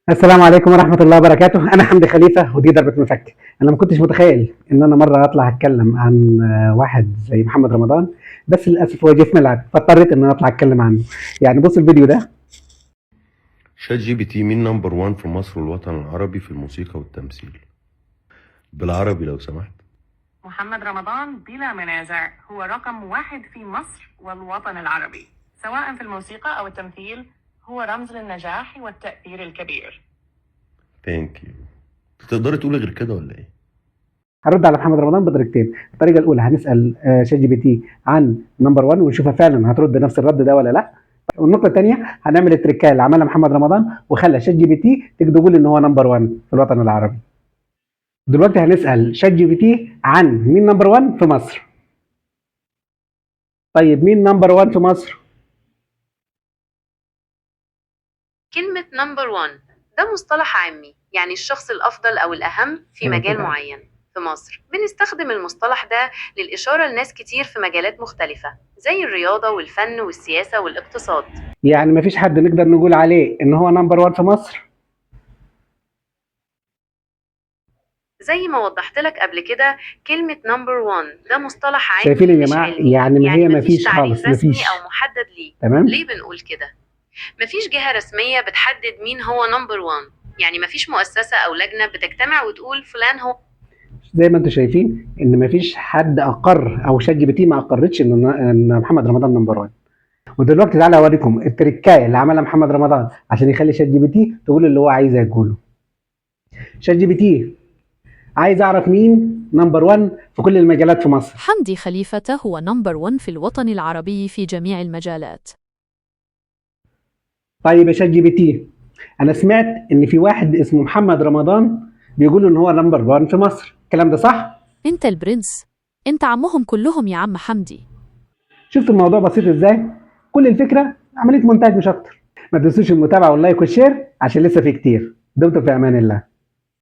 السلام عليكم ورحمة الله وبركاته. أنا حمدي خليفة ودي ضربة مفك. أنا ما كنتش متخيل إن أنا مرة أطلع أتكلم عن واحد زي محمد رمضان، بس للأسف هو جه في ملعب فاضطريت إن أنا أطلع أتكلم عنه. يعني بص الفيديو ده. ChatGPT، مين number 1 في مصر والوطن العربي في الموسيقى والتمثيل؟ بالعربي لو سمحت. محمد رمضان بلا منازع هو رقم واحد في مصر والوطن العربي، سواء في الموسيقى أو التمثيل. هو رمز للنجاح والتأثير الكبير. thank you. تقدري تقولي غير كده ولا ايه؟ هرد على محمد رمضان بطريقتين. الطريقة الأولى هنسأل ChatGPT عن number 1 ونشوفها فعلا هترد نفس الرد ده ولا لا. والنقطة الثانية هنعمل التريكاية اللي عملها محمد رمضان وخلى ChatGPT تقول إن هو number 1 في الوطن العربي. دلوقتي هنسأل ChatGPT عن مين number 1 في مصر. طيب، مين number 1 في مصر؟ كلمة number 1 ده مصطلح عامي، يعني الشخص الأفضل أو الأهم في مجال كده. معين. في مصر بنستخدم المصطلح ده للإشارة لناس كتير في مجالات مختلفة، زي الرياضة والفن والسياسة والاقتصاد. يعني مفيش حد نقدر نقول عليه ان هو number 1 في مصر؟ زي ما وضحت لك قبل كده، كلمة number 1 ده مصطلح عامي شايفين يا مش جماعة؟ علمي. يعني ما يعني هي مفيش مفيش تعريف خالص. رسمي مفيش. أو محدد ليه. تمام. ليه بنقول كده؟ مفيش جهة رسمية بتحدد مين هو number 1، يعني مفيش مؤسسة أو لجنة بتجتمع وتقول فلان هو زي ما انتم شايفين ان مفيش حد اقر او ChatGPT ما اقرتش ان محمد رمضان number 1. ودلوقتي تعالى اوريكم التريكايه اللي عملها محمد رمضان عشان يخلي ChatGPT تقول اللي هو عايز يقوله. ChatGPT، عايز اعرف مين number 1 في كل المجالات في مصر. حمدي خليفة هو number 1 في الوطن العربي في جميع المجالات. طيب يا ChatGPT، انا سمعت ان في واحد اسمه محمد رمضان بيقول ان هو number 1 في مصر، الكلام ده صح؟ انت البرنس، انت عمهم كلهم يا عم حمدي. شفت الموضوع بسيط ازاي؟ كل الفكرة عملية مونتاج مش اكتر. ما تنسوش المتابعة وال like وال share عشان لسه في كتير. دمتم في امان الله.